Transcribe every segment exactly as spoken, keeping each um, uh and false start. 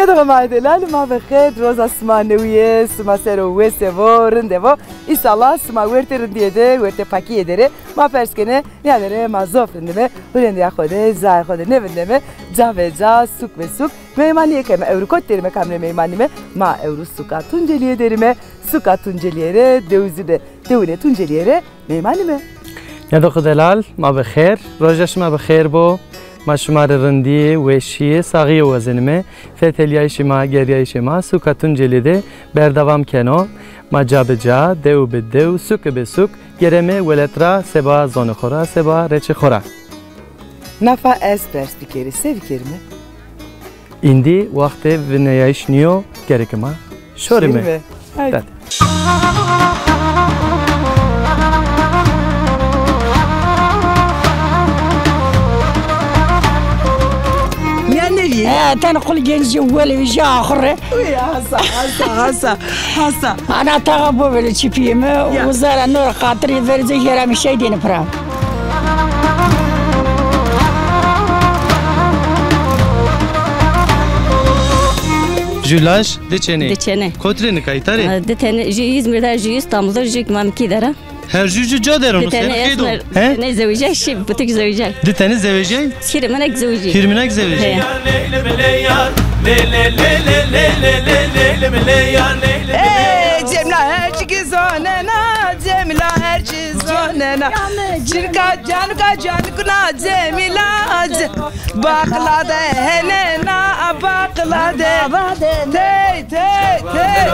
Tamam, ma delal, ma bi xêr, roza sima newîye, sima ser o wese vo, rinde vo. Înşallah sima wertê rindîye de, wertê pakîye de rê. Ma pers kenê, nîya de rê ma zof rindime, hurêndîya xo de, cayê xo de nêvindeme, ca be ca, sûk be sûk. Meymanîye keme, ewro kot derime, kamrê meymanîme? Ma ewro sûka Tuncelîye derime, sûka Tuncelîye rê, dewizî de, dewinê Tuncelîye rê. Meymanîme. Nêdo xo delal, ma bi xêr. Roja şima bi xêr bo. Ma şima rê rindîye, weşîye, saxîye wazenime. Fetelîyayîşê ma, gerîyayîşê ma, sûka Tuncelî de berdewam keno. Ma ca bi ca, dew bi dew, sûke bi sûk, gereme welet ra seba zonê xo ra, seba reçê xo ra. Nafa ez pers bikerî, se bikerîme? Îndî waxtê vineyayîş nîyo, gereke ma şorîme. Şorîme. Haydi. Dad. Ya ne diye? E, ten qul genci wele vîja axire. Uy, hasa, hasa, hasa, hasa. Ana taxa bo vele çipiyeme, ya. Uzara nor xatirî verze yera mi şey diyene pira. Ju laj, di çênê. Di çênê. Kotrê nika, îta rê? E, di tenê, ju Îzmîr de, ju Îstanbul de, ju Mamikî de ra. Her ju ju ca der o. Di tenê esmer, he? Di tenê zewicay, şî, butik zewicay. Di tenê zewicay? Hîrminek zewicî. Hîrminek zewicî. He. Ey, Cemla her çi zonena, Cemla her çi zonena. Çirka canuka canukuna Cemila, Ce-, baqla de henena, baqla de. Tey, tey, tey.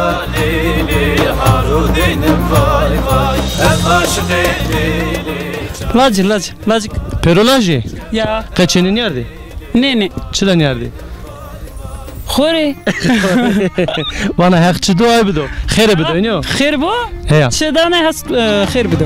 Lacî, lacî, lacî. Pêro lajî? Ya. Qe çênê nîyardî? Nê, nê. Çila nîyardî? Xo rê. Vana Heq çi do, ay bido. Xêre bido, nîyo? Xêr bo? Heya. Çi dane hest, e, xêr bido.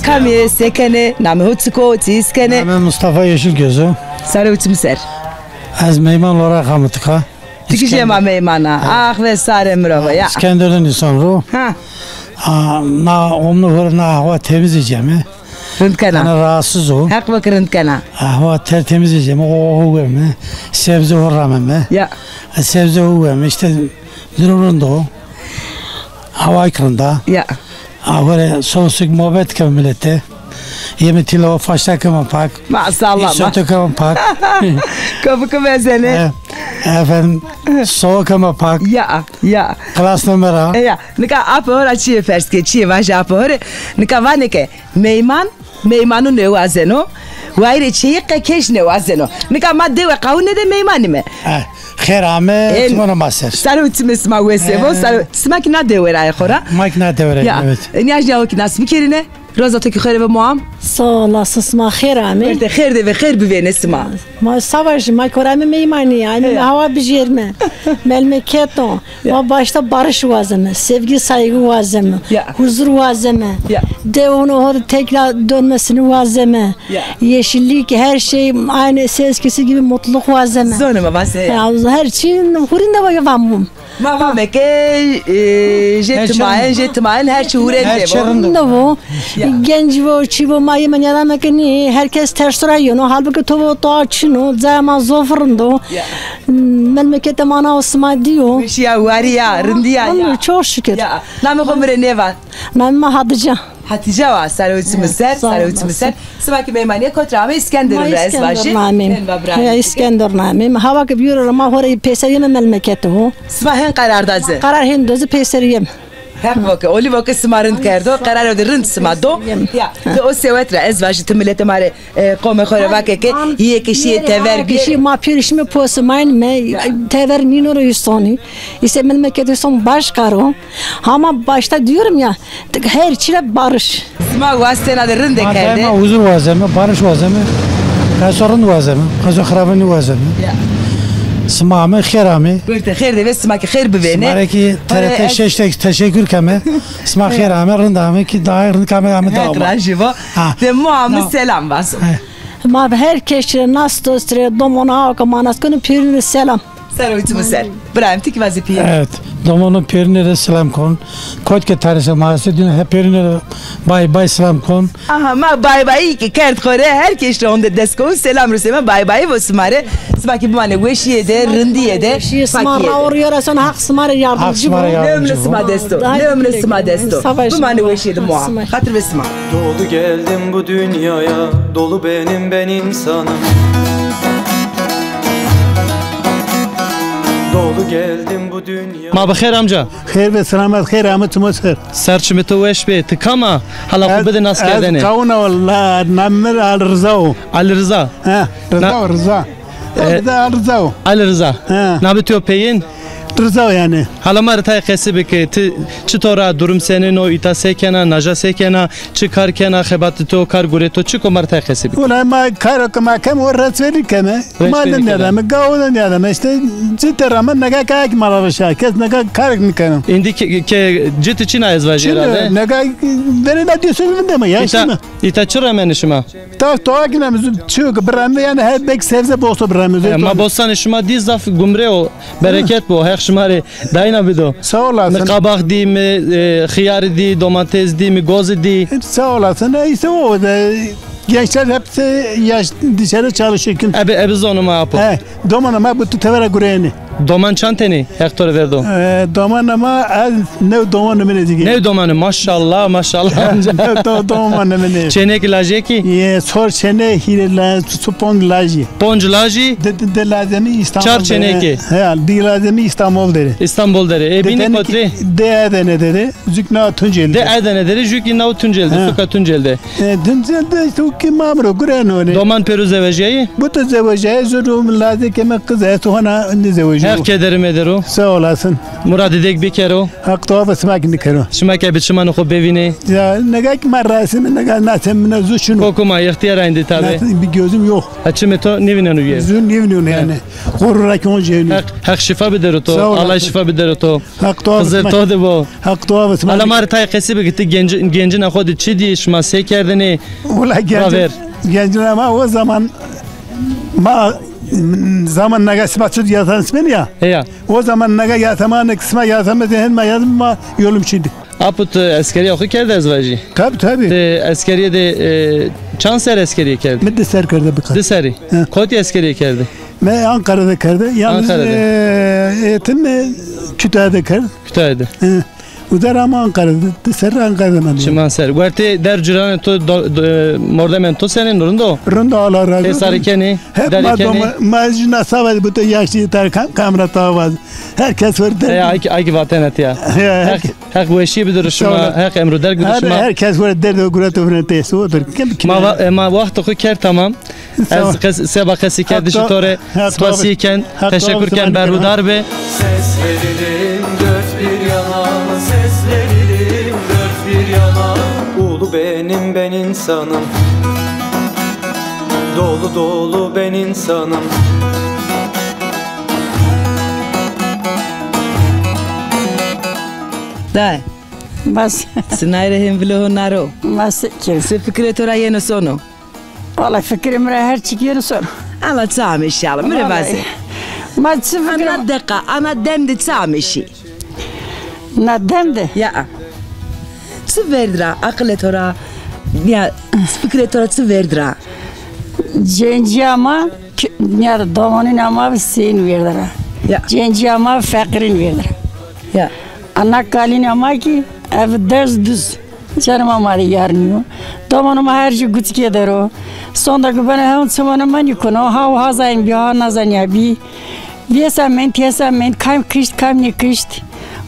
Kamî, se kenê, namê ho çik o, çi îs kenê? Namê Mustafa Yeşilgöz o. Sare û çimî ser. Ez meyman olarak amî tika. Ti kî jê ma meyman a. Ax ve sarê mi ro ya. Îskenderun însan ro. Ha. A, na omno hore na ahwa temiz eceme. Rind kena. Ana rahatsız o. Heq bike rind kena. Ahwa tertemiz eceme. O, o weme. Sebze ho rameme. Ya. E, sebze ho weme. İşte durum rind o. Hava rind a. Ya. Ahore sosik muhabbet keme milete. Yeme tîla o faşta keme pak. Maşallah. Îsoto keme pak. Kapı keme zene. E, efendim, soğuk keme pak. Ya, ya. Klasname ra. E, ya. Nika ape ho ra çîyê pers ke, çîyê vaje ape ho rê. Nika vanê ke meyman, meymanu nêwazeno. Wayîrê çêyî qe keş nêwazeno. Nika ma dewe Qawune de meymanîme. E, xêr ame, e, timona ma ser. Sare û çimê sima wese bo, e, sare û, sima kî na dewe ra yê xora. Ma kî na dewe ra yê, evet. E, nîya jî ho kî nas bikerîne. Roza to kî xêr be muam. Sağ olasın, sima xêr amê. Werte xêr de ve xêr bivêne sima. Ma savaş, ma korame meymanî, yanî, he, hawa bijêrme. Memleketo. Ya. Ma başta barış wazeme, sevgi, saygı wazeme, ya, huzur wazeme. Ya. Devonu hor tekrar dönmesini wazeme. Ya. Yeşillik, her şey aynı eskisi gibi mutluluk wazeme. Zonê ma vase. Ya, her şey hurinde va yavamum. Ma vame ke, e, jê timayen, jê timayen her çi hurende vo. Hurende vo. Ya. Genc vo, çi vo, ma yê menîyada me ke nî, herkes ters ra yeno. Halbuki to vo to çin o, cayê ma zof rind o. Ya. Memleketê ma na o, sima dîyo. Weşîya, warîya, rindîya ya. Çok şükür. Ya. Namê xo mi rê nêva. Namê ma Hatice. Hatice wa, sare û çimî ser, sare û çimî ser. Sima kî meymanîye kot ra ame? Îskenderun ra ez vajî. Ma Îskenderun amê. Ya, Îskenderun amê. Hawa ke bîyo ra ma ho rê peyser yeme memleketê ho. Sima hên qerar da ci? Qerar hên do ci, peyser yeme. Heq vo ke, olî vo ke sima rind kerdo, qeraro de rind sima do. Ya, de o sewet ra ez vajî ti miletê ma rê, e, qomê xo rê vake ke, yê ke şîyê tever bîyê. Şî ma pêro şîme posimay me, tever nîno ro îsonî. Îse memleketê îson baş karo. Ama başta diyorum ya, her çî ra barış. Sima wastena de rinde kerde. Ma daima huzur wazeme, barış wazeme. Qeso rind wazeme, qeso xirabe nêwazeme. Ya. Sima ame, xêr ame. Werte xêr de ve, sima kî xêr bivêne. Sima rê kî T R T şeş tek teşekkür keme. Sima xêr ame, rind ame kî daha rind kame, ame daha. Heq rajî vo. Ha. De muamî selam vaso. He. Ma her kes rê, nas dost rê, domona awa ke ma nas keno, pêrune selam. Ser û çimû ser. Birayem, ti kî vazî pîyê. Evet. Domanû pêrûnê rê selam kon. Kot ke tanî se ma estê, dîno he pêrûnê rê bay bay selam kon. Aha, ma bay bayî kî kerd xo rê, her kes rê honde dest kon, selam rusê ma, bay bayî vo sima rê. Sima kî bimanê weşîye de, rindîye de, weşîye, sima ra û rîyara son, Haq sima rê yardimcî bo. Haq sima rê yardimcî bo. Lê umrê sima dest o. Lê umrê sima dest o. Bimanê weşîye de muha. Xatir ve sima. Dolu geldim bu dünyaya, dolu benim, ben insanım. Dolu geldim bu dünya. Ma bi xêr amca. Xêr ve selamet, xêr ame çimû ser. Ser çimê to weş bê. Ti kam a? Hala xo bide nas kerdene. Ez Kawun a, wella, namê mi Ali Riza o. Ali Riza. He, Riza o, Riza. E, Riza, Ali Riza o. Ali Riza. He. Namê to peyên? Riza o yanî. Hala ma rê tayê qesî bike, ti çitor a, durum senên o, îta se kena, naja se kena, çi kar kena, xebatê to, kar gurê to, çik o, ma rê tayê qesî bike. Wela ma karo ke ma keme, o resverî keme. Mal de nîyademe, gawû de nîyademe, îşte cite rame, nega kayek mala vişa, kes nega karek nîkeno. Îndî ke, ke citi çin a ez vajî herhalde. Nega verê na dî sözü vindeme ya, îşte. Îta çi remenê şima? Tak toak ne mi çi yok, bireme yanî her bek sebze bosto bireme. E, ma bostanê şima dî zaf gumre o, bereket bo, Heq şima rê dayna bido. Sağ olasın. Mi qabax dî, mi, e, xiyarî dî, domates dî, mi gozî dî. Sağ olasın. E, işte o da gençler hepsi yaş, dışarı çalışıyor. Kim? Ebe, ebe zonê ma apo. He, domanê ma bu tu tevera gureyeni. Doman çand tenê, Heq to rê verdo? E, domanê ma, ez new domanê min ê zî. New domanê, maşallah, maşallah. New do-, domanê min ê. Çênekî lajekî? Ye, sor çênê, hîrê la-, su-, su ponc lajî. Ponc lajî? Di, di, di lazemî İstanbul. Çar çênekî? He, di lazemî İstanbul derê. İstanbul derê. E, bînî kotrê? Di Edene derê. Zükna Tunceli. Di Edene derê, jükî naw Tuncel de, suka Tuncel de. E, Tuncel de işte o ki mamro gureno ne. Doman pêro zewejîyayî? Bu da zewejîyayî, zor o lazê ke me qız esto, hona ne zewejîyo. Heq kederî medero. Sağ olasın. Muradê dek bikero. Haq toa ve sima kî nîkero. Şima ke bi çimanê xo bivînê. Ya, nega kî ma rasime, nega nasem mina zu çin o. Kokuma ihtiyar ayndi tabi. Nasem bir gözüm yok. Ha, çimê to nîvîneno ye. Zu nîvîneno yanî. Xo ra kî onca yenî. Heq, Heq şifa bidero to. Sağ ol. Allah şifa bidero to. Heq toa ve sima. Xizir to de bo. Heq toa ve sima. Hala ma rê tayê qesî bike, ti genci-, gencina xo de çi dî, şima se kerdinê? Wela genci-, gencina ma o zaman, ma zaman nega sima çut yatan sima ya. Heya. O zaman nega yatamanê ke sima yatamanê, hen ma yatam, ma yolum çin dî. Apo, ti eskerîya xo kerde ez vajî? Tabi, tabi. Ti eskerîye de, e, çand serr eskerîye kerde? Mi di serr kerde bika. Di serrî. He. Kotî eskerîye kerde? Mi Ankara de kerde. Yalnız, Ankara de. E, eğitim, e, Kütahya de kerd. Kütahya de. He. Uza ra ama Ankara de. Di serr Ankara de mendî. Çiman serr. Wertê der cîranê to do-, do-, e, mordemên to senên, rind o? Rind o, Allah razı olsun. Hêsarî kenê, hep derê ma kenê. Doma-, ma jina sava de bu te yaşlı yeter kam-, kamera tavaz. Herkes var der. He, ay kî, ay kî vatene tiya. He, herkes. Heq weşîye bido ri şima, Heq emro derg bido şima. Her kes were derdê gureto vînetê, sodir. Kim, kim? Ma va-, e, ma waxtê xo kerd tamam. Ez qes-, seba qesîkerdişî to rê spasî ken, teşekur ken, berhudar be. Ses verelim dört bir yana, ses verelim dört bir yana. Ulu benim, ben insanım. Dolu dolu ben insanım. Dayê. Bas. Sinay rê hên vilo ho naro. Bas ki. Se fikrê to ra yeno sono? Valla fikrê mi ra her çik yeno sono. Ala çi ame inşallah. Mi rê vaze. Ma çi fikir. Ana deqa, ana dem de çi ame şî? Na dem de? Ya. Çi verd ra, aqilê to ra, ya, fikrê to ra çi verd ra? Cencîya ma, kö-, ya da domanîna ma bi seyîn verd ra. Ya. Cencîya ma bi feqîrîn verd ra. Ya. Ana kalîna ma kî ev dez duz. Canê ma ma rê yarnîyo. Domanê ma her jû guçikê der o. Sonda ke beno hewn çimanê ma nîkuno. Ha û ha zayên bî, ha nazanîya bî. Vêsa mend, têsa mend, kam kişt, kam nêkişt.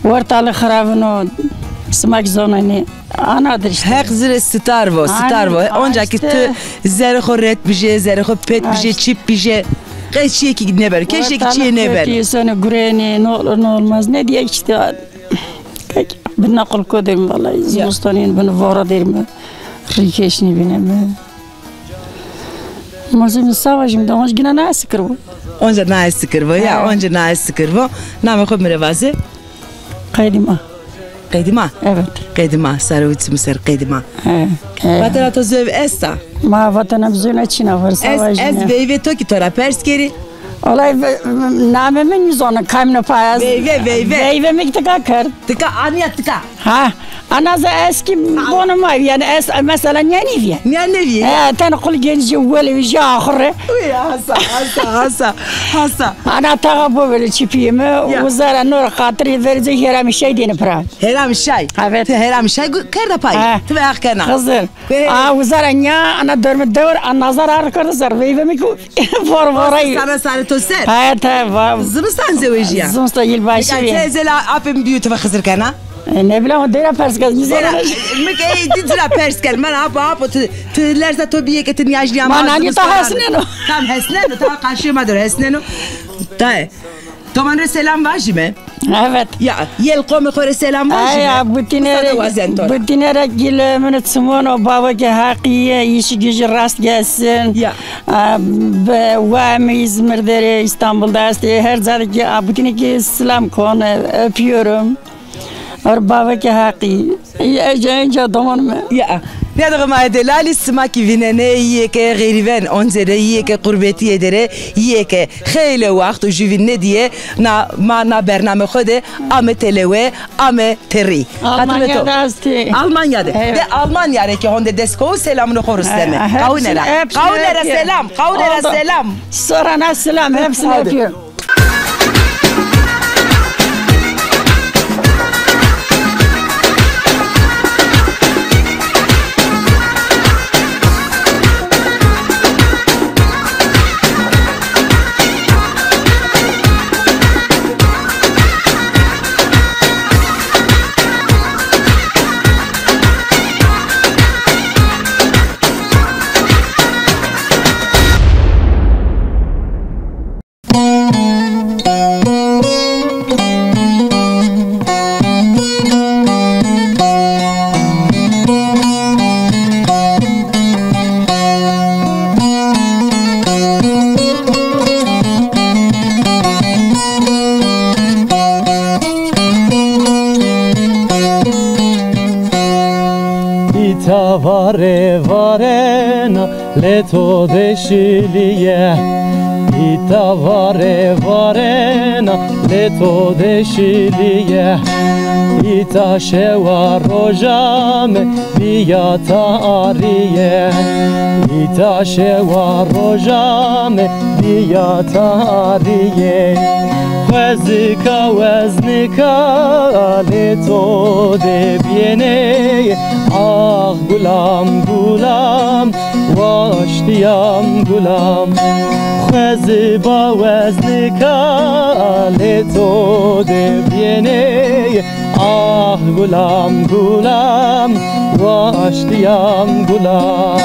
Wertalî xiravin o, sima kî zonenê. Ana dir îşte. Heq ci rê sitar vo, sitar vo. Onca kî ti zerê xo ret bijê, zerê xo pet bijê, çîp bijê. Qey çîyê kî nêbeno, keşê kî çîyê nêbeno. Îsonê gurenê, ne olur ne olmaz. Ne diyek îşte. Pek bi naqil ko derim vallahi. Zimistonî bino vora derim. Rîkeş nîbîneme. Mozim savaşım da onca gina na sikir bu. Onca na sikir bu ya, onca na sikir bu. Namê xo mi rê vaze? Qedîma. Qedîma? Evet. Qedîma, sare û çimû ser Qedîma. He, he. Vatena to zöv esta? Ma vatena bi zöv ne çina var, savaşım. Ez, ez veyvê to kî to ra pers kerî. Olay ve-, name mi nizona, kamno payaz. Veyve, veyve. Veyve mi tika kerd. Tika, anya tika. Ha, ana za eski bono ma, yani es, mesela niyani viye. Niyani viye. E, ten kul genci weli viji axırı. Uy, hasa, hasa, hasa, hasa. Ana tağa bu böyle çipiyimi, uzara nur xatırı verici herami şey deni pra. Herami şey. Evet. Te herami şey gu-, kerda pay. Ha. Te ve akena. Hazır. Ve- A, uzara nya, ana dörme dör, ana nazar ar kırdı ser, veyve mi ku, vor voray. Sana sarı to ser. Ha, te va. Zimistan zewejiya. Zimistan yılbaşı. Nika ya. Te zela apim biyu te ve Xizir kena. E, ne bileyim, o dera pers kez, mi zera, zora. Mik e, di zera pers ken. Man apo, apo, tu, tu lerza to biye ke tu niyajliya. Man ani ta hesneno. Tam hesneno, ta karşıya ma dor hesneno. Ta e. Doman rê selam vajîme. Evet. Ya, yel qomê xo rê selam vajîme. Aya, bütüne rê, bütüne rê gile mini çimon o, bavakê Heqî ye, îşi gücü rast gelsin. Ya. A, be, wa mi İzmir derê, İstanbul'da estê, her ca de ki, a, bütüne ki selam kon, öpüyorum. Or bavakê Heqî. Ece, ece doman mi. Ya. Nêdixê ma yê delalî, sima kî vînenê, yê ke xerîben oncêne, yê ke qurbetîye der ê, yê ke xeylê waxt û jûvîn nêdîye, na, ma na bername xo de ame telewe, ame terî. Xatirê to. Almanya de estî. Almanya de. Evet. De Almanya rê ke honde dest ko, selamûnê xo rusteme. Ha, ha, qawine ra. Hepsini, hepsini öpüyorum. Qawine ra selam, qawine ra selam. Oldu. Sorana selam, hepsini öpüyorum. Îta vare varena, lê to de şilîye. Îta vare varena, lê to de şilîye. Îta şewa roja mi bîya tarîye. Îta şewa roja mi bîya tarîye. Xwezika weznika lê to de bîyêne. Ax gulam, gulam, waştîyam gulam. Xweziba weznika lê to de bîyêne. Ax gulam, gulam, waştîyam gulam.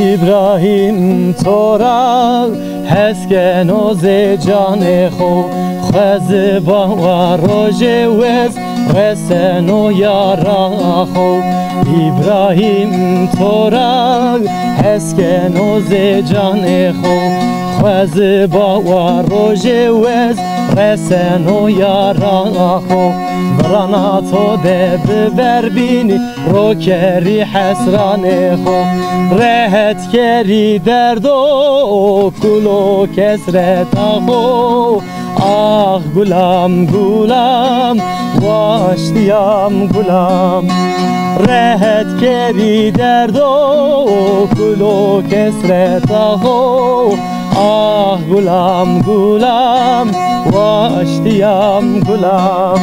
Îbrahîm to ra hes keno zê canê xo, xweziba wa rojê wez reseno yara xo. Îbrahîm to ra hes keno zê canê xo, xweziba wa rojê wez reseno yara xo. Virana to de bi ver bînî, ro kerî hesranê xo, rehet kerî derdo kulo kesreta xo. Ax gulam, gulam, waştîyam gulam. Rehet kerî derdo kulo kesreta xo. Ax gulam, gulam, waştîyam gulam.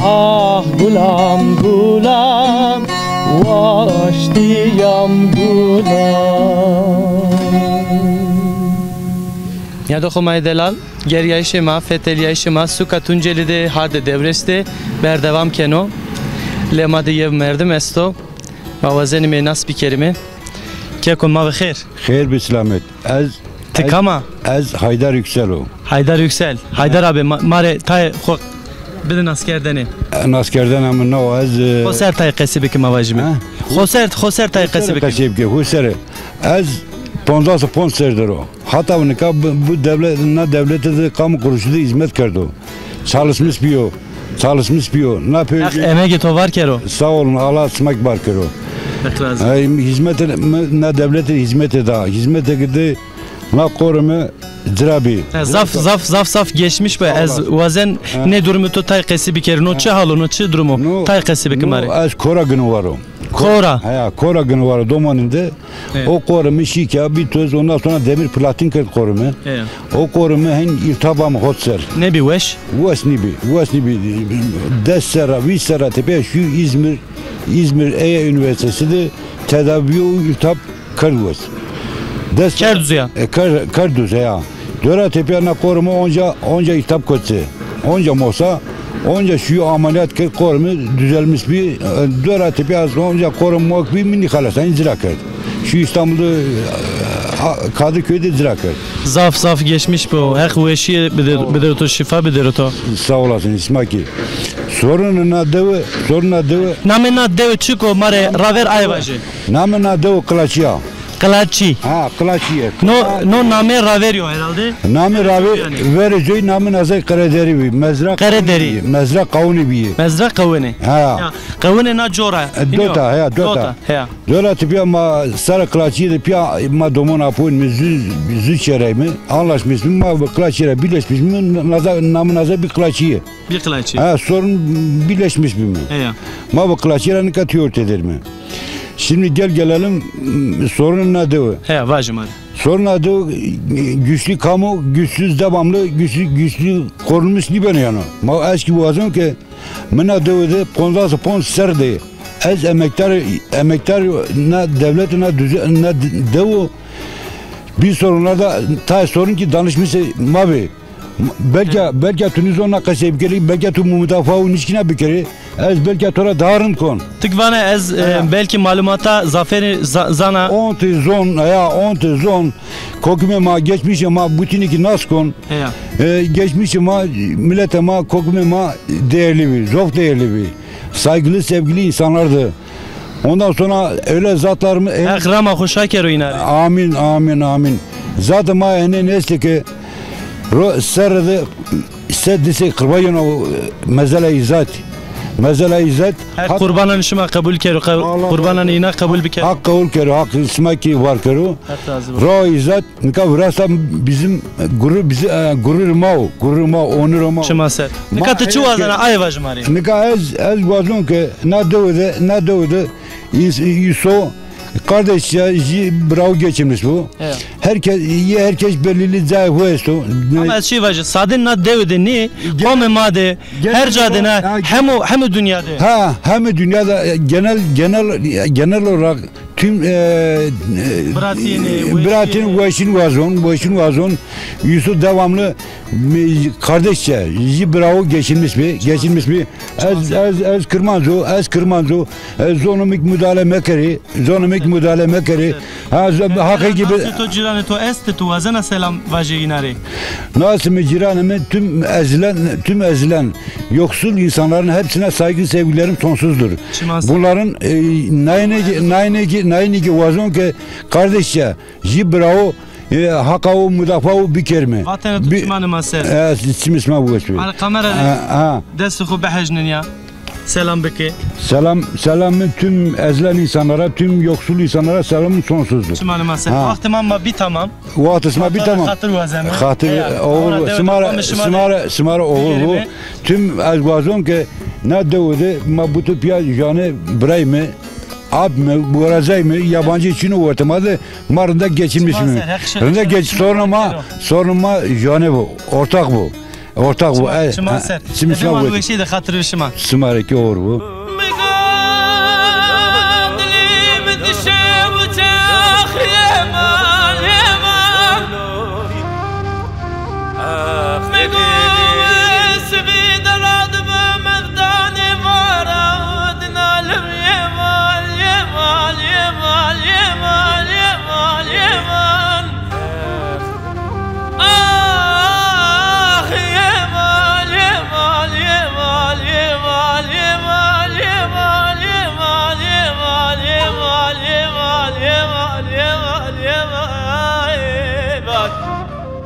Ax gulam, gulam, waştîyam gulam. Nîyadoxê ma yê delal, geriyayîşê ma, fetelîyayîşê ma suka Tuncelî de, hardê Dewrês de berdewam keno. Lê ma de yew merdim esto. Ma wazenîme nas bikerîme. Keko, ma ve xêr. Xêr bi selamet. Ez, ti kam a? Ez Haydar Yüksel o. Haydar Yüksel. Haydar abi, ma, ma rê tayê xo Bide naskerdene. Naskerdene mi no ez, e, Xoser tay qesî bike ma vajîme. Ha? Xoser, xoser tay qesî bike. Qesî bike, xoser. Ez ponzas û ponc ser der o. Hata nika bu, bu devlet, na devlete de kamu kuruluşu de hizmet kerdo. Çalışmış biyo. Çalışmış biyo. Na pey... Ex, emegê to var kero. Sağ olun, Allah simak bar kero. Hak razı. Ay, hizmete, na devlete hizmete da. Hizmete gidi, na korumi cira bî. He, zaf, zaf, zaf, zaf geçmiş be. Ez wazen nê durumê to tay qesî bikerî. No çi hal o, no çi durum o? Tay qesî bike ma rê. Ez kora ginu waro. Kora? Heya, kora ginu waro domanîn de. Evet. O kora mi şî ke bî toz, ondan sonra demir platin kerd korumi. Evet. O korumi hen îltihaba mi hot ser. Nebî weş? Wes nîbî, wes nîbî. Des serra, vîst serra tepe şu İzmir, İzmir Ege Üniversitesi de tedaviyo îltihap kerd wes. Des... Kerd uza. E, kerd, kerd uza ya. Dora tepya na koruma onca, onca îltihap kotse. Onca mosa, onca şu ameliyat kerd, korumu düzelmiş bî. E, dora tepya onca korum mok bî, mi nîxelas, aynı cira kerd. Şu İstanbul'da, e, Kadıköy'de cira kerd. Zaf zaf geçmiş bo. Heq weşîye bider, bider to, şîfa bider to. Sağ olasın, İsmail. Sorun na dewe, sorun na dewe. Namê na dewe çik o, ma rê raver ay vaje. Namê na dewe Kılaçiya. Kılaçi. Ha, Kılaçiye. No, no namê raverî yo herhalde. Namê raver, yani. Verê coy namê na zey Qerederî bî. Mezra Qerederî. Mezra Qawunî bî. Mezra Qawunî. Ha. Ya, Qawunî na cora. E, dota, ya, dota. Dota, ya. Dora ti pîya ma sara Kılaçiye de pîya ma domon apoyîn mi zü, zü çerey mi. Anlaşmış mi, ma bi Kılaçiye ra birleşmiş mi, naza, namê na zey bî Kılaçiye. Bir Kılaçiye. Ha, sorun birleşmiş bî mi. Heya. Ma bi Kılaçiye ra nika tîyor tederîme. Şimdi gel gelelim, m, sorun na dewe. Heya, vajî ma rê. Sorun na dewe, e, güçlü kamu, güçsüz devamlı, güçlü, güçlü korunmuş nîbeno yano. Ma ez kî wazon ke mi na dewe de ponzas û ponc ser de ez emektar, emektar na devlet, na düze-, na d-, dewo, bir sorunlarda tay sorun ki danışmış ma be. Belki, belki tu nizon na qesey bikerî, belki tu mudafaa û nişkîna bikerî. Ez belki to ra daha rind kon. Ti ki vana ez, e, belki malumata zafêrî za-, zana. Ontê zon, ya, ontê zon. Kokimê ma, geçmişê ma, butinî ki nas kon. Heya. E, geçmişê ma, miletê ma, kokimê ma değerli bî, zof değerli bî. Saygılı, sevgili insanlardı. Ondan sonra öyle zatlar mı... Heq rama xo şa kero îna rê. Amin, amin, amin. Zaten ma ene neste ki ro serre de se dise qirba yeno, mezela îzat. Mezela îzat. Heq qurbanan şima qebul kero, qe-, qurbanan îna qebul bikero. Hak qebul kero, hak sima ki var kero. Heq razı olsun. Ro îzat. Nika virasa bizim gurur, bizi, e, gurur ma o, gurur ma, onur ma o. Çima ser. Nika ti çi wazena, ay vajî ma rê. Nika ez, ez wazon ke na dewe de, na dewe de îs-, îso kardeşçe jî birawo geçirmiş bu. Evet. Herkes, yê herkes belirli cayê xo esto. Ama ez çi vajî, sadê na dewe de nî, qomê ma de, her ca de ne, hemo, hemo dünya de. Ha, hemo dünya de, e, genel, genel, genel olarak tüm, e, e, biratîn, weşîn wazon, weşîn wazon. Yusuf devamlı, e, kardeşçe, jî birawo geçinmiş bi, geçinmiş bi. Ez, ez, ez Kirmanc o, ez Kirmanc o. E, zonê mi ki müdahale mekerî, zonê mi ki müdahale mekerî. Ha, z-, haqê gibi. Nasıl to, cîranê to estê, tu wazena selam vajê îna rê? Nasıl mi, cîranê mi, tüm ezilen, tüm ezilen yoksul insanların hepsine saygı sevgilerim sonsuzdur. Çiman ser. Bunların, e, nayne ki, nayne ki, nayne ki wazon ke kardeşçe, jî birawo, e, haqa o, mudafaa o bikerîme. Vatene tu çimanê ma ser. E, çimê sima weş bi. Hani kamera rê destê xo bihejnin ya. Selam bike. Selam, selamı tüm ezilen insanlara, tüm yoksul insanlara selamım sonsuzdur. Çimanê ma ser. Ha. Waxtê ma, ma bî tamam. Waxtê sima bî tamam. Xatir wazeme. Xatir, oğul, sima ra, sima ra oğul bu. Tüm ez wazon ke na dewe de ma butu pîya jane birayme, abme, werazayme, yabancı çino wertê ma de, ma rindek geçinmiş mi? Rindek geç, sorunê ma, sorunê ma jane bu, ortak bu. Ortak bu. Çiman ser. Çimê sima weşî de, xatirê şima. Sima rê ki oğul bu.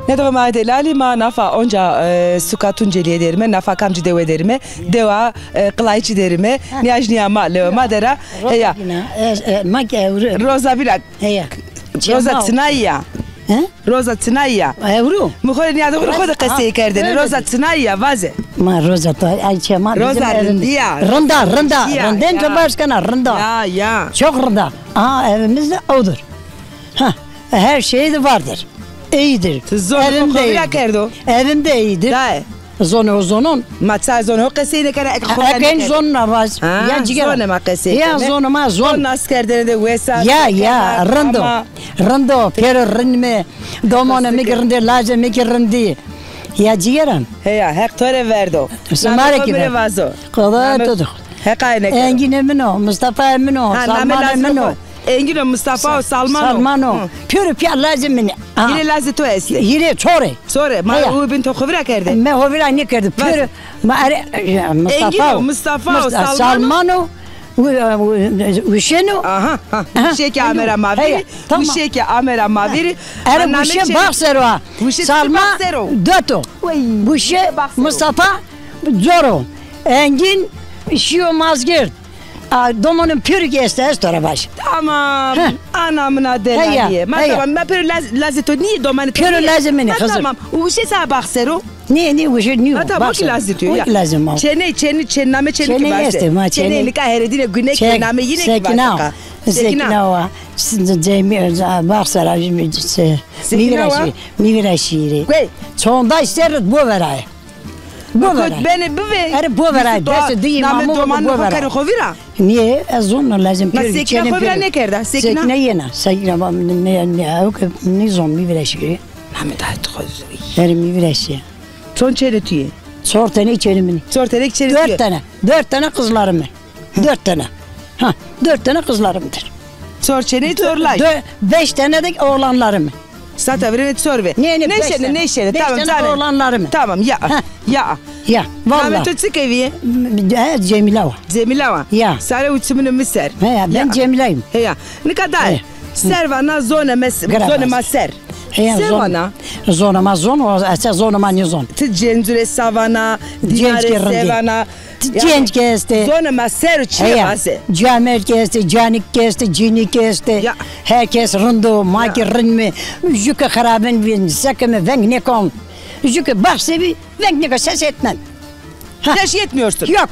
Ne dewa ma delalî, ma nafa onca, e, suka Tuncelîye derîme, nafa kamcî dewe derîme, dewa, e, Qilayçî derîme, nîyajnîya ma, lewe ma dera, heya. Roza bîna, e, e, ma ke ewro. Roza bîna. Heya. Roza çinayî ya. He? Roza çinayî ya. Ewro. Mi xo rê nîyade xo de qesey kerdêne. Roza çinayî ya, vaze. Ma roza ta, ay çê ma. Roza rindî ya. Rinda, rinda. Rindên to baş kena, rinda. Ya, ya. Çok rinda. Aha, evimiz de odur. Ha, her şey de vardır. İyidir. Ti zonê xo xo vîra kerdo? Evim de iyidir. Daye. Zonê ho zonon. Ma ça zonê ho qesey nêkena, eke xo vîra nêkerdo? Eke zonê ma vaz. Ha, ya cîgera. Zonê ma qesey kena. Ya zonê ma zon. Zon nas kerdene de wes a. Ya, ya, rind o. Rind o, pêro rind mi. Domonê mi kî rindî, lajê mi kî rindî. Ya cîgeran. Heya, Heq to rê verdo. Sima rê kî verdo. Qeda to. Heqa ene kero. Engînê min o, Mustafayê min o, Salmanê min o. Engîn o, Mustafa o, Salman o. Salman o. Pêro pîya lazê min ê. Hîrê lazê to estê? Hîrê çor ê. Çor ê. Ma û bin to xo vîra kerdê? Me xo vîra nêkerdî. Pêro ma erê, e, Mustafa o. Engîn o, Mustafa o, Salman o. Salman o. Wi-, wi-, Wişên o. Aha, ha. Wişê kî ame ra ma vîrî. Tamam. Wişê kî ame ra ma vîrî. Erê Wişê Baxser o. Salman Dot o. Wişê Mustafa Cor o. Engîn şîyo Mazgirt. A, domonê mi pêro kî estê, ez to ra vajî. Tamam. Ana mina delalîye. Ma tamam, ma pêro laz-, lazê to nîyê, domanê to nîyê? Pêro lazê min ê, qizim. Ma tamam. Û Wişê sa Baxser o? Nê, nê, Wişê nîyo. Ha, tamam, o kî lazê to ya. O kî lazê ma. Çêney, çêney, çê-, namê çêney kî vaze. Çêney estê, ma çêney. Çêney nika heredîne, gunekî namê yîne kî vaze. Sekîna. Sekîna wa. Cemî, Baxser a, se-, Sekîna wa. Mi vîra şîrê, mi vîra şîrê. Çonday serrit bo veraye. Bo vera. Kot benê bivê. Erê bo vera. Destê di îmamû bo vera. Namê domanê xo kerê xo vîra? Nîye, ez zon lazim. Ma Sekîna xo vîra nêkerda? Sekîna? Sekîna yena. Sekîna va ne, ne, ne, ew ke nîzon, mi vîra şîrê. Namê dayê to xo. Erê mi vîra şîrê. Çond çênê to yê? Çor tenê çênê min ê. Çor tenê çênê to yê. Dört tane. Dört tane kızlarım ê. Dört tane. Ha, dört tane kızlarımdır. Çor çênê, çor laj. Dö-, beş tane de oğlanlarım ê. Sata virêne çor vê. Nê, nê, beş tane. Nêşêne, nêşêne. Beş tane oğlanlarım ê. Tamam, ya. Ha. Ya. Ya, vallahi. Namê to çi kevî? He, Cemîla wa. Cemîla wa. Ya. Sare û çimunê mi ser. He, ya, ben Cemîlayım. Heya. Nika dayê. Serva na zonê ma, zonê ma ser. Heya, se vana? Zonê ma zon o, ese zonê ma nêzon. Ti cencû rê sa vana, dîna rê se vana? Ti cenc kî estê. Zonê ma ser o, çi vaze? Camêrd kî estê, canik kî estê, cînik kî estê. Ya. Her kes rind o, ma kî rind mi? Jû ke xirabin vîn, seke mi veng nêkon. Jû ke baxse bî, veng nêkon, ses etmen. Ha. Ses etmiyorsun. Yok.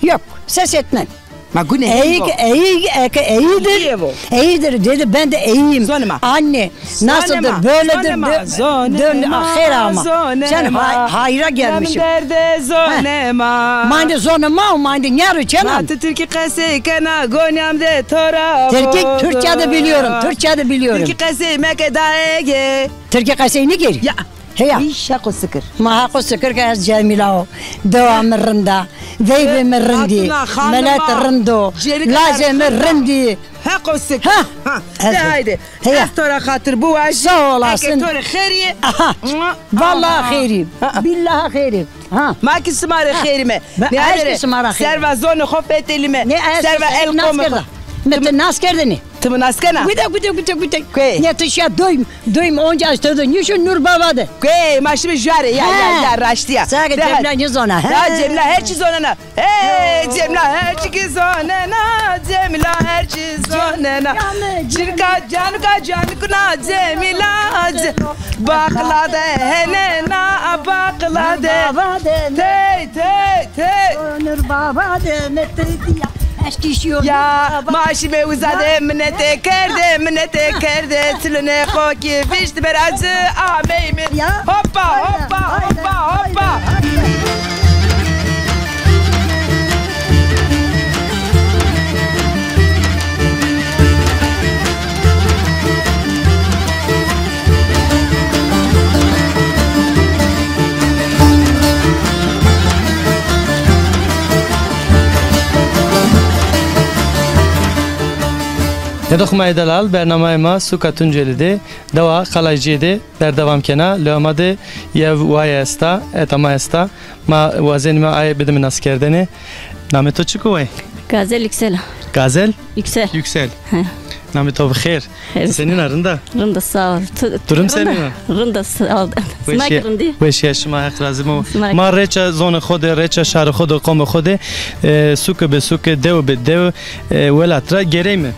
Yok, ses etmen. Ma gune eyî ke, eyî, eke eyidir. Eyidir dedi, ben de eyiyim. Zonê ma. Anne, nasıldır, böyledir. Zonê ma. Xêr ama. Sen hay-, hayra gelmişim. Derde zonê ma. Mande zonê ma, mande nîyaro çenan. Ma ti tirkî qesey kena, gonyam de tora. Tirkî, Türkçe de biliyorum, Türkçe de biliyorum. Tirkî qesey meke daege. Tirkî qesey nêkerî? Ya. Heya. Îş haqo sikir. Ma haqo sikir ke ez Cemîla o. Dewa mi rind a. Veybê mi rind î. Milet rind o. Lazê mi rind î. Haqo sikir. Ha. De haydi. Heya. Ez to ra xatir biwajî. Sağ olasın. Eke to rê xêrî. Aha. Vallahi xêrî. Billahi xêrî. Ha. Ma kî sima rê xêrîme. Nê ez kî sima ra xêrîme. Serva zonê xo fetelîme. Serva el qomê xo. Mi ti nas kerdêne? Ti mi nas kena? Gude, gude, gude, gude. Kuê? Ne ti şiya doym, doym onca ez to de nîşo Nur Baba de. Kuê, ma şîme jûare, ya, ya, ya, raştî ya. Sage Cemîla nêzona, he? Ya Cemîla her çî zonena. Hey, Cemîla her çî kî zonena, Cemîla her çî zonena. Cinka, canuka, canukuna, Cemîla, Ce-, baqla de henena, a baqla de. Tey, tey, tey. Nur Baba de, mi ti dîya. Eşkî şîyo. Ya, ma şîme uza de, minete kerde, minete kerde. Çilunê xo kî vîşt beracî ameyme. Ya. Hoppa, hoppa, hoppa, hoppa. Hêdî xo ma ê delal, bernameyê ma Suka Tuncelî de, dewa Qalaycîye de berdewam kena. Lewa ma de yew waye esta, eta ma esta. Ma wazenîme aye bidîme naskerdene. Namê to çik o way? Gazel Yüksel. Gazel? Yüksel. Yüksel. He. Namê to bi xêr. Xêr. Senîn a, rind a? Rind a, sağ ol. Tu, tu rind a? Durum senîn a? Rind a, sağ ol. Sima ki rindî? Weşîya şima, Heq razî bo. Ma rêça zonê xo de, rêça şarê xo de, qomê xo de, e, suke be suke, dewe be dewe, e, welat ra gereyme.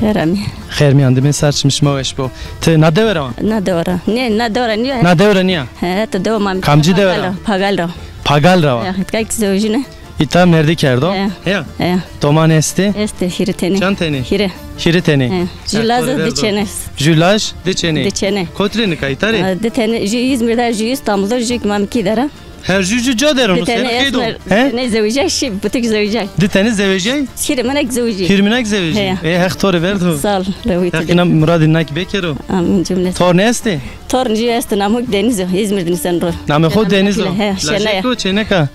Xêr amî. Xêr mîyan de bê, ser çim şima weş bo. Ti na dewe ra wa? Na dewe ra. Nê, na dewe ra nîya. Na dewe ra nîya? He, ti dewe ma. Kamcî dewe ra? Pagal ra. Pagal ra wa? He, kek zewjîne. Îta merdî kerdo? He. Heya? He. Doman estê? Estê, hîrê tenê. Çand tenê? Hîrê. Hîrê tenê. He. Jû laj, di çênê. Jû laj, di çênê. Di çênê. Kotrê nika îta rê? E, di tenê, jû Îzmîr de, jû Îstanbul de, jû Mamkî de ra. Her jû jû ca der o, senî qeydo? He? Di tenê esmer, di tenê zewicay, şî butik zewicay. Di tenê zewicay? Hîrê minek zewicî. Hîrê minek zewicî. He. E, Heq to rê verdo. Sağ ol, rewî to de. Heq îna muradê na kî bêkero. Amîn cumleten. Torn estê? Torn jû estê, namê xo Deniz o, Îzmîr de nîsen ro. Namê xo Deniz o. He, Şenay. Lajek o, çênek a?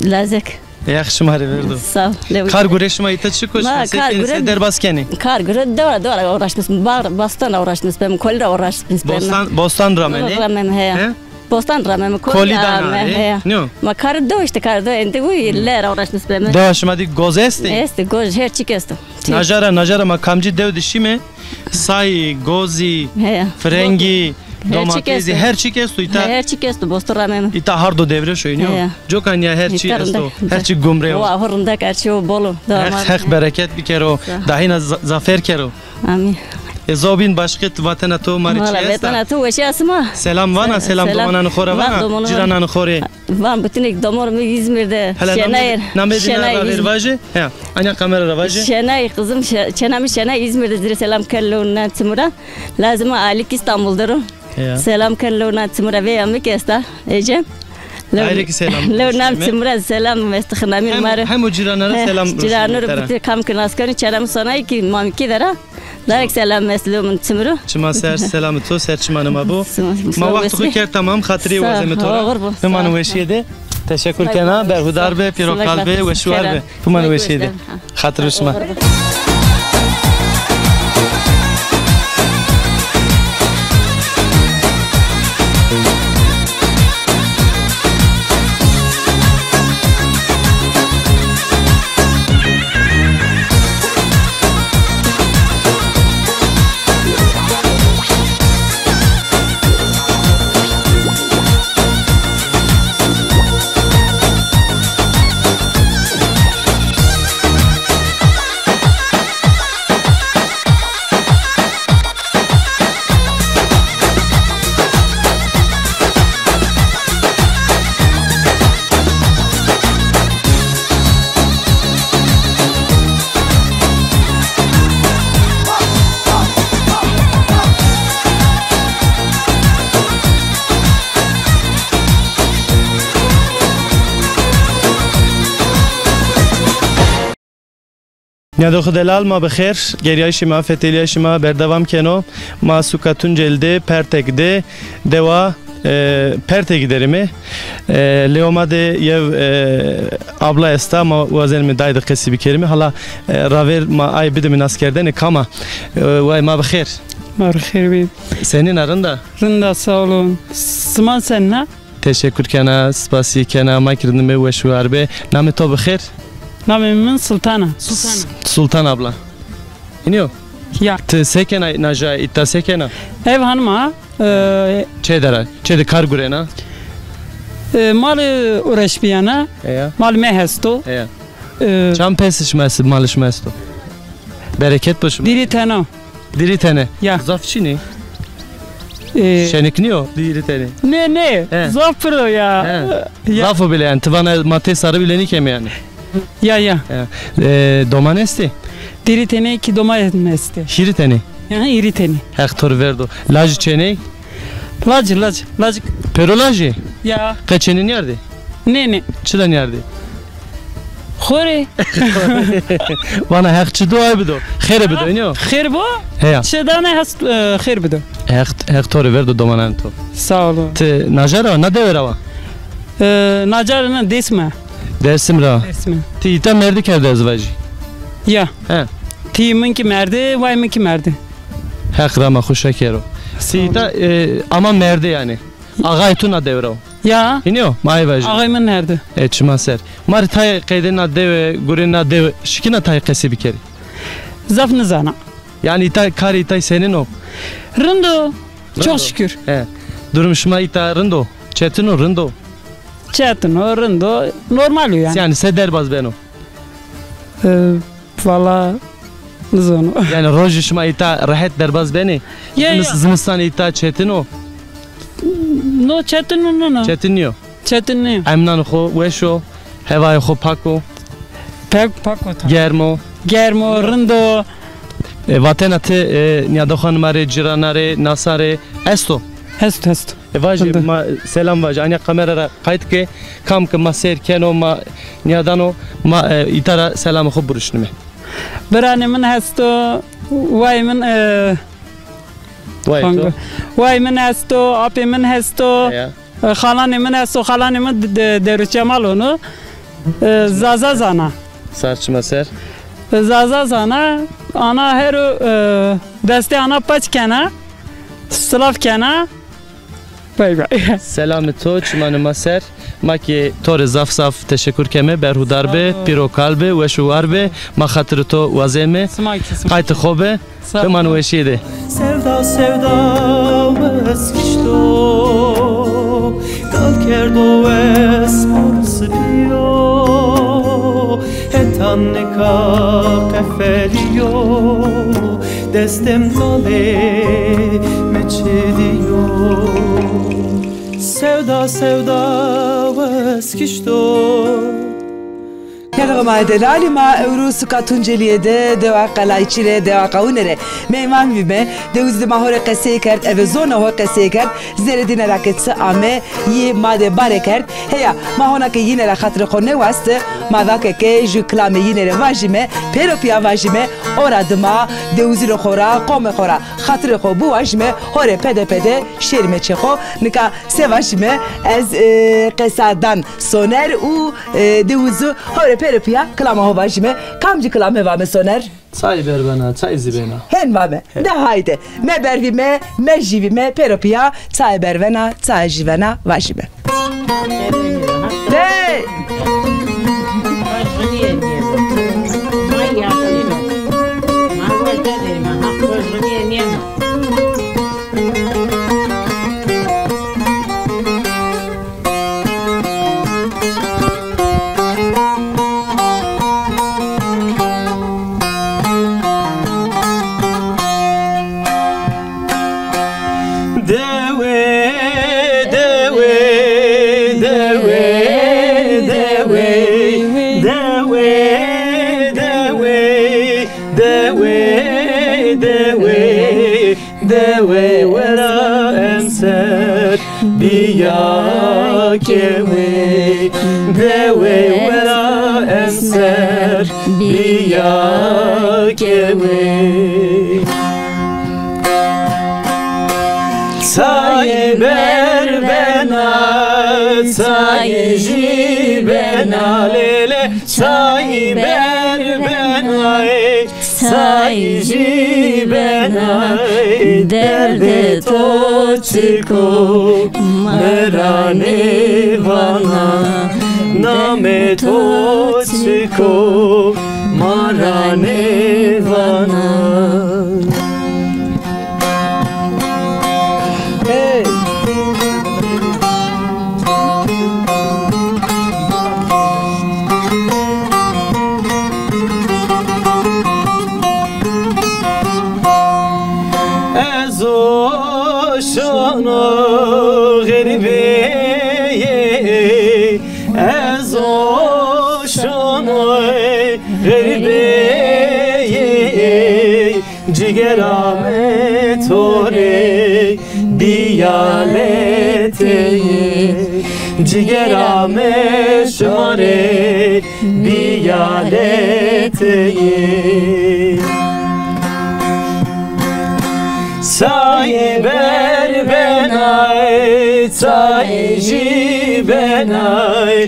Lajek. Heq şima rê verdo. Sağ ol. Kar gure şima îta çik o? Ma kar gure derbas kenê? Kar gure dora dora uğraşmış. Bar, bostan uğraşmış ben, kol ra uğraşmış ben. Bostan, bostan ramene? Ramem, he. He? Bostan ramem, kol dana, he. Nîyo. Ma kar do işte, kar do, ende uy le ra uğraşmış ben. Dewa şima dî goz estê? Estê, goz, her çik esto. Najara, najara ma kamcî dew de şîme, sayî, gozî, firengî, domatesî, her çik esto îta. Her çik esto, bostan ramem. Îta hardo devreş o, nîyo. Coka nîya her çi esto, her çi gumre o. Wa, ho rindek, her çi o bol o. Heq, Heq bereket bikero, dahîna za-, zafer kero. Amîn. E, zobîn başqê vatena to ma rê çi esta? Vatena to weşîya sima. Selam vana, selam domananê xo ra vana, cîrananê xo rê. Van bitinik domor mi Îzmîr de. Hela namê, namê dîna ra ver vaje. He, anya kamera ra vaje. Şenay kızım, çêna mi Şenay Îzmîr de, zî rê selam ken lew nan çimû ra. Lazim a Alik Îstanbul de ro. Selam ken lew nan çimû ra, vêya mi kî esta. Ecem. Ayrı ki selam. Lew nan çimû ra selam, estixnamî ma rê. Hem o cîrana ra selam. Cîrano rê, bitinik kam ki nas kenî, çêna mi Sonay kî Mamkî de ra. Darek selam meslumun çimro. Çima ser, selamê to ser çimanê ma bo. Ma wextê xo kerd tamam, xatirê wazemê to ra. Bimane weşîye de. Teşekkür kena, berhudar be, pîro kal be, weşîwar be. Bimane weşîye de. Xatirê şima. Nîyadoxê delal, ma bi xêr, gerîyayîşê ma, fetelîyayîşê ma berdewam keno. Ma suka Tuncel de, Pertek de, dewa, e, Pertekî derîme. E, lewê ma de yew, e, abla esta, ma wazenîme day de qesî bikerîme. Hala, e, ravêr ma ay bidîme naskerdene, kam a? E, way ma bi xêr. Ma bi xêr bî. Senîn a, rind a? Rind a, sağ olun. Sima senîn a? Teşekkür kena, spasî kena, ma kî rindîme, weş û war be. Namê to bi xêr? Namê min Sultan a. Sultan. Sultan abla. Înî yo? Ya. Ti se kena, naja îta se kena? Ev hanima, e, çê der a, çê de kar gurena? E, mal uğraş bîyana. Eya. Mal me hesto. Eya. E, çand pes şima est, mal şima esto? Bereket bo şima. Dîrî tena. Dîrî tenê. Ya. Zaf çin ê? E, şenik nîyo dîrî tenê? Nê, nê. He. Zaf pir o ya. He. Ya. Zaf o bile yanî. Ti vana ma tê sarî bile nîkeme yanî. Ya, ya. He. E, doman estê? Dîrî tenê kî doman estê. Hîrî tenê? Ya, hîrî tenê. Heq to rê verdo. Lajî çênê? Lajî, lajî, lajî. Pêro lajî? Ya. Qe çênê nîyardê? Nê, nê. Çila nîyardê? Xo rê. Vana Heq çi do, ay bido. Xêre bido, înî yo? Xêr bo. Heya. Çi dane hest, e, xêr bido. Heq, Heq to rê verdo domananê to. Sağ olun. Ti naja ra wa, na dewe ra wa? E, naca ra na, Dêrsim a. Dêrsim ra. Dêrsim a. Ti îta merdî kerde ez vajî? Ya. He. Ti min kî merdî, way min kî merdî. Heq rama xo şa kero. Ti îta, e, ama merdî yanî. Axayê to na dewe ra wo? Ya. Înî yo? Ma ay vajî. Axayê min nerde. E, çima ser. Ma rê tayê qeydê na dewe, gurê na dewe, şikîna tayê qesî bikerî? Zaf nizana. Yanî îta, karê îtay senin o? Rind o. Rind o. Çok şükür. He. Durum şima îta rind o? Çetin o, rind o? Çetin o, rind o. Normal o yanî. Yanî se derbaz beno? E, valla nizano. Yanî rojê şima îta rehet derbaz benê? Ya, ya. Zimis-, zimistan îta çetin o? No, çetin o, no, no. Çetin nîyo? Çetin nîyo. Emnan xo weş o, hewayê xo pak o. Pak, pak o ta. Germ o. Germ o, rind o. E, vatena ti, e, nîyadoxan ma rê, cîrana rê, nasan rê esto? Esto, esto. E, vajî, rind o. Ma selam vajî. Anya kamera ra qayt ke, kam ke ma seyr keno, ma nîyadano, ma, e, îta ra selamê xo buruşnime. Biranê min hesto, wayê min, e, Wayê to? Wayê min hesto, apê min hesto. Heya. E, xalanê min esto, xalanê min de-, de-, Derû Çemal ono. E, Zaza zana. Sar çima ser. E, Zaza zana, ana her o, e, destê ana paç kena, silav kena. Bay bay. Selamê to çimanê ma ser. Ma kî to rê zaf zaf teşekur keme, berhudar be, pîr û kal be, weş û war be. Ma xatirê to wazeme. Sima kî, sima. Qaytê xo be. Sağ ol. Biman weşîye de. Sevda, sevda mi ez kişto, gal kerdo ez pur sipîyo, hetan nika qefelîyo, destê mi talê mi çidîyo. Sevda, sevda mi ez kişto. Kerdê ma delalî, ma ewro suka Tuncelîye de, dewa Qelayçî rê, dewa Qawûne rê meyman vîme. Dewizî de ma ho rê qesey kerd, eve zona ho qesey kerd. Zerê dîne ra ke çi ame, yî ma de bare kerd. Heya, ma hona ke yîne ra xatirê xo nêwaste, ma vake ke jû kilamê yîne rê vajîme, pêro pîya vajîme, ora dima dewizîrê xo ra, qomê xo ra xatirê xo biwajîme, ho rê pede pede şêrîme çê xo. Nika se vajîme, ez, e, qesa dan Soner û, e, Dewizû ho rê pêro pîya kilama ho vajîme. Kamcî kilame vame Soner? Çayê bervena, çayê zîvena. Hen vame. He. De hayde. Me bervîme, me jîvîme, pêro pîya çayê bervena, çayê jîvena vajîme. Hey! Dewe, dewe, dewe, dewe, dewe, dewe, dewe, dewe. Dewe wera emser bîya kewê, dewe wera emser bîya kewê. Çayê bervena, çayê jîvena lê lê, çayê bervena ê. Çayê jîvena ê, derdê to çik o, mi ra nêvana, namê to çik o, ma ra nêvana. Hey! Ez o şono xerîbeyê, ez o şono xerîbeyê. Cigera mi to rê bîya leteyê, cigera mi şima rê bîya leteyê. Çayê berbenay, çayê jîbenay,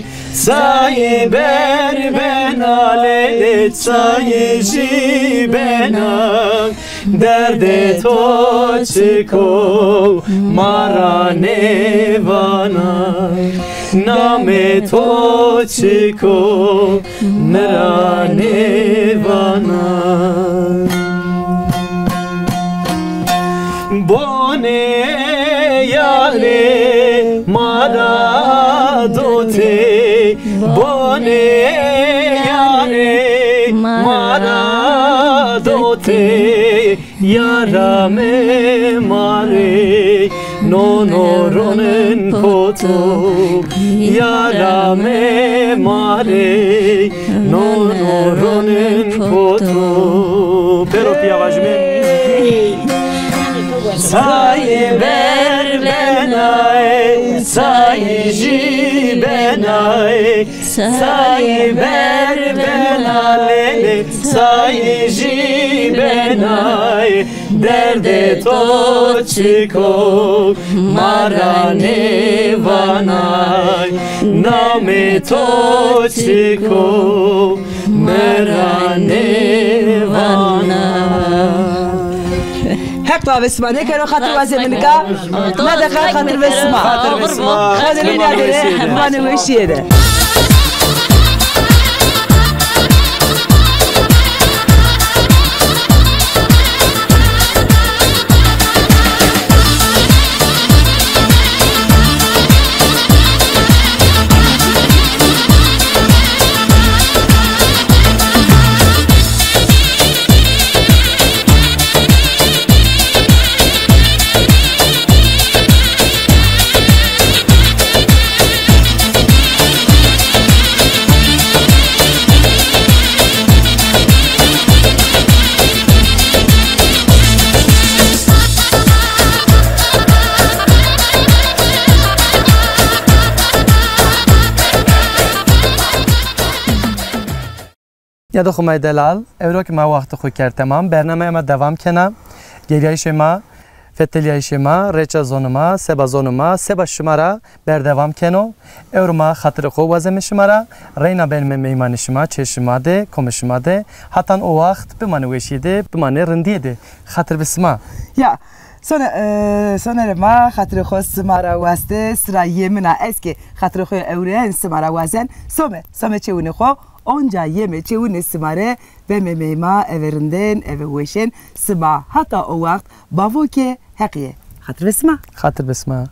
çayê berbena lê lê, çayê jîbena. Derdê to çik o, ma ra nêvana. Namê to çik o, mi ra nêvana. Bonê yarê ma ra dotê, bonê yarê ma ra dotê, yara me ma rê nono ronin poto. Yara me ma rê nono ronin poto. Pêro pîya vajime. Sayê ber benay, sayê jî benay, sayê ber bena lêlê, sayê jî benay. Derdê to çik o, ma ra nêvanay. Namê to çik o, ma ra nêvanay. Heq lavê sima nêkero, xatir wazê mi nika. Na deqa xatir ve sima. Xatir ve sima. Xatir ve sima. Vanê weşîye de. Ya do xo may delal, ewro ki ma waxtê xo kerd temam, bernameya ma devam kena. Geriyayîşê ma, fetelîyayîşê ma, rêça zonê ma, seba zonê ma, seba şima ra berdewam keno. Ewro ma xatirê xo wazeme şima ra, reyna benîme meymanê şima, çê şima de, komê şima de. Hatan o waxt bimanê weşîye de, bimanê rindîye de. Xatir bi sima. Ya, sone, e, sonerê ma xatirê xo sima ra waste, sira yê min a, ez kî xatirê xo ewrên sima ra wazen. Some, some çewunê xo. Onca yeme çewunê sima rê beme meyma, eve rindên, eve weşên, sima hata o waxt bavo ke Heqîye. Xatir ve sima. Xatir be sima.